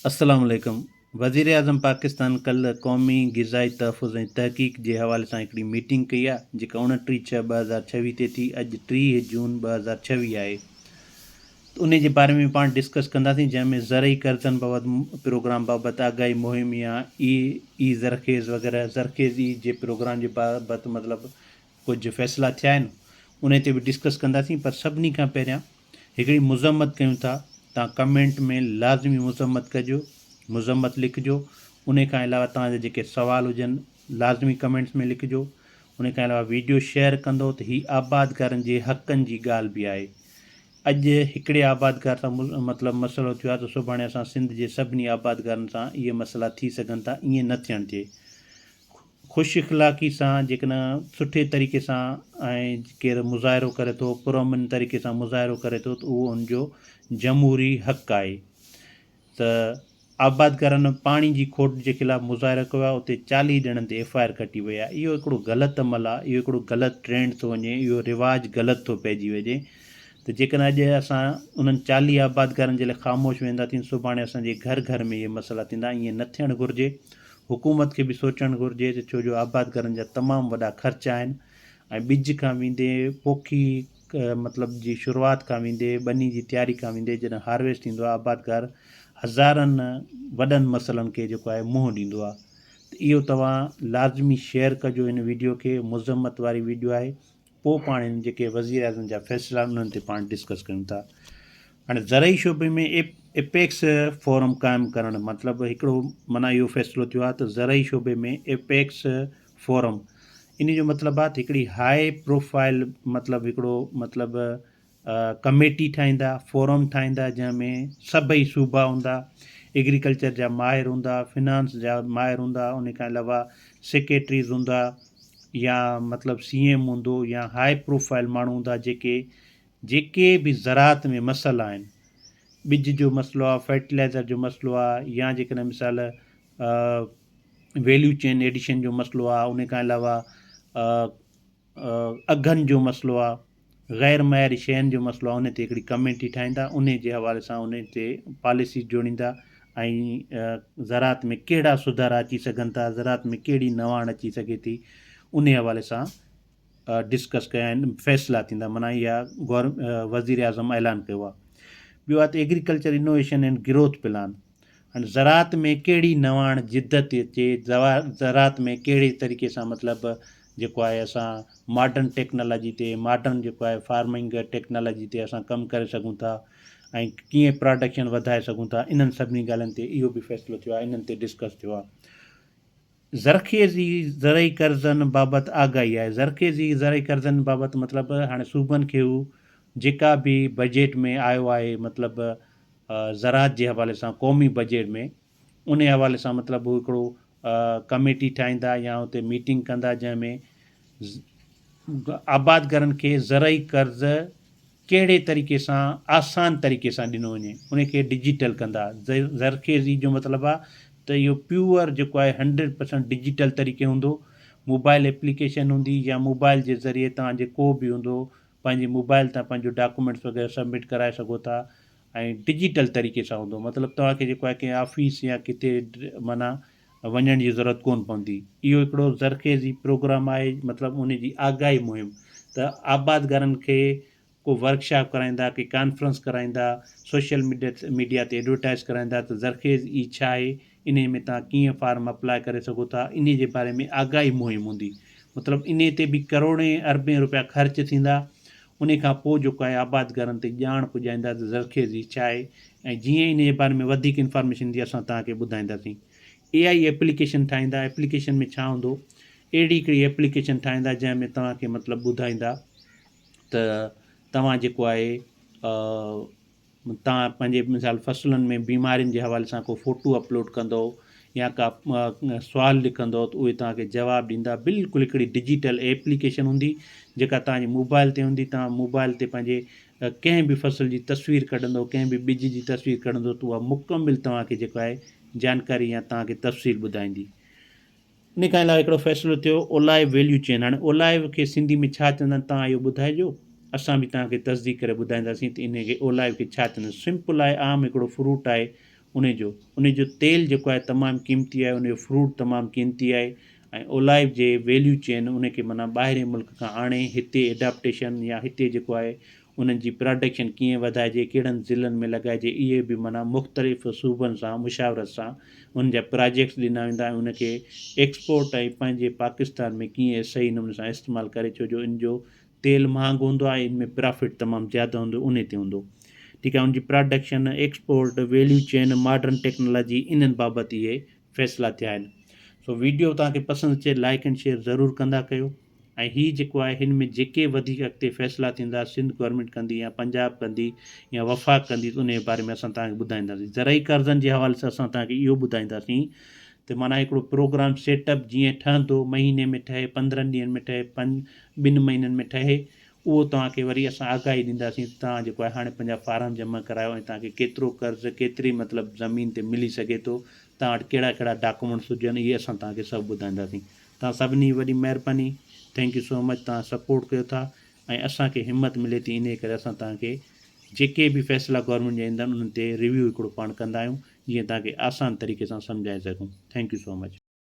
السلام عليڪم وزيراعظم پاڪستان ڪلهه قومي غذائي تحفظ ۽ تحقيق جي حوالي سان هڪڙي ميٽنگ ڪئي آهي جيڪا 29 ڇهه 2026 تي ٿي اڄ 30 جون 2026 آهي ته انهي جي باري ۾ پاڻ ڊسڪس ڪنداسين جنهن ۾ زرعي قرضن بابت پروگرام بابت آگاهي مهم يا اي اي زرخيز وغيره زرخيز اي جي پروگرام جي بابت مطلب ڪجهه فيصلا ٿيا آهن انهي تي به ڊسڪس ڪنداسين پر سڀني کان پهريان هڪڙي مذمت ڪيون ٿا توهان ڪمينٽ ۾ لازمي مذمت ڪجو مذمت لکجو انهي کان علاوه توهان جا جيڪي سوال هجن لازمي ڪمينٽس ۾ لکجو انهي کان علاوه ويڊيو شيئر ڪندو ته هي آبادگارن جي حقن جي ڳالهه به آهي اڄ هڪڙي آبادگار سان مطلب مسئلو ٿيو آهي ته سڀاڻي اسان سنڌ جي سڀني آبادگارن سان اهي مسئلا ٿي سگهن ٿا ائين نه ٿيڻ ٿئي خوش اخلاقي سان جيڪڏهن سٺي طريقي سان ۽ ڪير مظاهرو ڪري ٿو پرامن طريقي سان مظاهرو ڪري ٿو ته اهو ان جو جمهوري حق آهي ته آبادگارن پاڻي جي کوٽ جي خلاف مظاهرو ڪيو آهي اتي 40 ڄڻن تي ايف I R ڪٽي وئي آهي اهو هڪڙو غلط عمل آهي اهو هڪڙو غلط ٽرينڊ ٿو وڃي اهو رواج غلط ٿو پئجي وڃي ته جيڪڏهن اڄ اسان انهن 40 آبادگارن جي لاء خاموش ويهنداسين سڀاڻي اسان جي گهر گهر ۾ اهي مسئلا ٿيندا ائين نه ٿيڻ گهرجي حڪومت کي به سوچڻ گهرجي ته ڇو جو آبادگارن جا تمام وڏا خرچ آهن ۽ ٻج کان ويندي پوکي مطلب جي شروعات کان ويندي ٻني جي تياري کان ويندي جڏهن هارويسٽ ٿيندو آهي آبادگار هزارن وڏن مسئلن کي جيڪو آهي منهن ڏيندو آهي ته اهو توهان لازمي شيئر ڪجو هن ويڊيو کي مذمت واري ويڊيو آهي پوء پاڻ هن جيڪي وزيراعظم جا فيصلا آهن انهن تي پاڻ ڊسڪس ڪيون ٿا. هاڻي زرعي شعبي ۾ ايپيڪس فورم قائم ڪرڻ مطلب هڪڙو معنيٰ اهو فيصلو ٿيو آهي ته زرعي شعبي ۾ ايپيڪس فورم ان جو مطلب آهي ته هڪڙي هاء پروفائل مطلب هڪڙو مطلب ڪميٽي ٺاهيندا، فورم ٺاهيندا جنهن ۾ سڀئي صوبا هوندا، ايگريڪلچر جا ماهر هوندا، فنانس جا ماهر هوندا، ان کان علاوه سيڪريٽريز هوندا يا مطلب سي ايم هوندو يا هاء پروفائل ماڻهو هوندا جيڪي جيڪي به زراعت ۾ مسئلا آهن ٻج جو مسئلو آهي، فرٽيلائزر جو مسئلو آهي يا جيڪڏهن مثال ويليو چين ايڊيشن جو مسئلو آهي ان کان علاوه اگهن جو مسئلو آ، غير معياري شين جو مسئلو آ، انهي تي هڪڙي ڪميٽي ٺاهيندا، انهي جي حوالي سان انهي تي پاليسيز جوڙيندا ۽ زراعت ۾ ڪهڙا سڌارا اچي سگهن ٿا، زراعت ۾ ڪهڙي نواڻ اچي سگهي ٿي، انهي حوالي سان ڊسڪس ڪيا آهن، فيصلا ٿيندا معنيٰ اها گور وزيراعظم اعلان ڪيو آ. ٻيو آ ته agriculture innovation and growth plan. هاڻي زراعت ۾ ڪهڙي نواڻ جدت اچي، زراعت ۾ ڪهڙي طريقي سان مطلب جيڪو آهي اسان ماڊرن ٽيڪنالاجي تي ماڊرن جيڪو آهي فارمنگ ٽيڪنالاجي تي اسان ڪم ڪري سگهون ٿا ۽ ڪيئن پراڊڪشن وڌائي سگهون ٿا انهن سڀني ڳالهين تي اهو به فيصلو ٿيو آهي انهن تي ڊسڪس ٿيو آهي. زرخيزي زرعي قرضن بابت آگاهي آهي زرخيزي زرعي قرضن بابت مطلب هاڻي صوبن کي هو جيڪا به بجيٽ ۾ آيو آهي مطلب زراعت جي حوالي سان قومي بجيٽ ۾ انهي حوالي سان مطلب هو هڪڙو ڪميٽي ٺاهيندا يا اتي ميٽنگ ڪندا جنهن ۾ آبادگارن کي زرعي قرض ڪهڙي طريقي سان آسان طريقي سان ڏنو وڃي ان کي ڊجيٽل ڪندا زرخيزي جو مطلب آهي ته اهو پيور جيڪو آهي 100% ڊجيٽل طريقي هوندو موبائل ايپليڪيشن هوندي يا موبائل جي ذريعي توهان جي ڪو به هوندو پنهنجي موبائل تان پنهنجو ڊاڪومينٽس وغيره سبمٽ ڪرائي سگهو ٿا ۽ ڊجيٽل طريقي سان هوندو مطلب توهان کي جيڪو آهي ڪنهن آفيس يا ڪٿي معنيٰ وڃڻ جي ضرورت ڪون پوندي اهو هڪڙو زرخيزي پروگرام آهي مطلب ان جي آگاهي مهم ته آبادگارن کي ڪو ورڪشاپ ڪرائيندا ڪي ڪانفرنس ڪرائيندا سوشل ميڊيا تي ايڊورٽائز ڪرائيندا ته زرخيز اي ڇا آهي انهي ۾ توهان ڪيئن فارم اپلاء ڪري سگهو ٿا انهي جي باري ۾ آگاهي مهم هوندي مطلب انهي تي به ڪروڙين اربين روپيا خرچ ٿيندا انهي کان پوء جيڪو آهي آبادگارن تي ڄاڻ پڄائيندا ته زرخيزي ڇا آهي ۽ جيئن انهي جي باري ۾ وڌيڪ انفارميشن ايندي اسان توهان کي ٻڌائينداسين اي آئي ايپليڪيشن ٺاهيندا ايپليڪيشن ۾ ڇا هوندو اهڙي هڪڙي ايپليڪيشن ٺاهيندا جنهن ۾ توهان کي مطلب ٻڌائيندا ته توهان جيڪو آهي توهان پنهنجي مثال فصلن ۾ بيمارين جي حوالي سان ڪو فوٽو اپلوڊ ڪندو يا ڪا سوال لکندو ته اهي توهان کي جواب ڏيندا بلڪل هڪڙي ڊجيٽل ايپليڪيشن هوندي جيڪا توهان جي موبائل تي هوندي توهان موبائل تي پنهنجي ڪنهن به فصل جي تصوير ڪڍندو ڪنهن به ٻج جي تصوير ڪڍندو ته اها مڪمل توهان کي جيڪو آهي جانڪاري يا توهان کي تفصيل ٻڌائيندي ان کان علاوه هڪڙو فيصلو ٿيو اولائيو ويليو چين هاڻي اولائيو کي سنڌي ۾ ڇا چوندا آهن توهان اهو ٻڌائجو اسان به توهان کي تصديق ڪري ٻڌائينداسين ته انهي کي اولائيو کي ڇا چوندا آهن سمپل آهي عام هڪڙو فروٽ آهي انهي جو انهي جو تيل جيڪو آهي تمام قيمتي آهي انهي جو فروٽ تمام قيمتي آهي ۽ اولائيو جي ويليو چين انهي کي معنيٰ ٻاهرين ملڪ کان آڻي هتي ايڊاپٽيشن يا هتي جيڪو آهي انهن جي پراڊڪشن ڪيئن وڌائجي ڪهڙن ضلعن ۾ لڳائجي اهي به معنيٰ مختلف صوبن سان مشاورت سان انهن جا پراجيڪٽس ڏنا ويندا ۽ ان کي ايڪسپورٽ ۽ پنهنجي پاڪستان ۾ ڪيئن صحيح نموني سان استعمال ڪري ڇو جو ان جو تيل مهانگو هوندو آهي ان ۾ پرافٽ تمام زياده هوندو انهي تي هوندو ٺيڪ آهي ان جي production export value chain modern technology انهن بابت اهي فيصلا ٿيا آهن سو ويڊيو توهان کي پسند اچي لائڪ اينڊ شيئر ضرور ڪندا ڪيو ۽ هي جيڪو آهي هن ۾ جيڪي وڌيڪ اڳتي فيصلا ٿيندا سنڌ گورنمينٽ ڪندي يا پنجاب ڪندي يا وفاق ڪندي ته انهي باري ۾ اسان توهان کي ٻڌائينداسين زرعي قرضن جي حوالي سان اسان توهان کي اهو ٻڌائينداسين ته معنيٰ هڪڙو پروگرام سيٽ اپ جيئن ٺهندو مهيني ۾ ٺهي پندرهن ڏينهن ۾ ٺهي پنج ٻن مهينن ۾ ٺهي اهو توهان کي وري اسان آگاهي ڏينداسين ته توهان جيڪو آهي هاڻي پنهنجا فارم جمع ڪرايو ۽ توهان کي ڪيترو قرض ڪيتري مطلب زمين تي ملي سگهي ٿو توهان وٽ ڪهڙا ڪهڙا ڊاڪومينٽس هجن اهي اسان توهان کي سڀ ٻڌائينداسين توهان سڀني جي وڏي مهرباني thank you سو مچ توهان سپورٽ ڪيو ٿا ۽ اسان کي همت ملي ٿي انهي ڪري اسان توهان کي جيڪي به فيصلا گورنمينٽ جا ايندا آهن انهن تي ريويو هڪڙو پاڻ ڪندا آهيون جيئن توهان کي آسان طريقي سان سمجهائي سگهون thank you so much.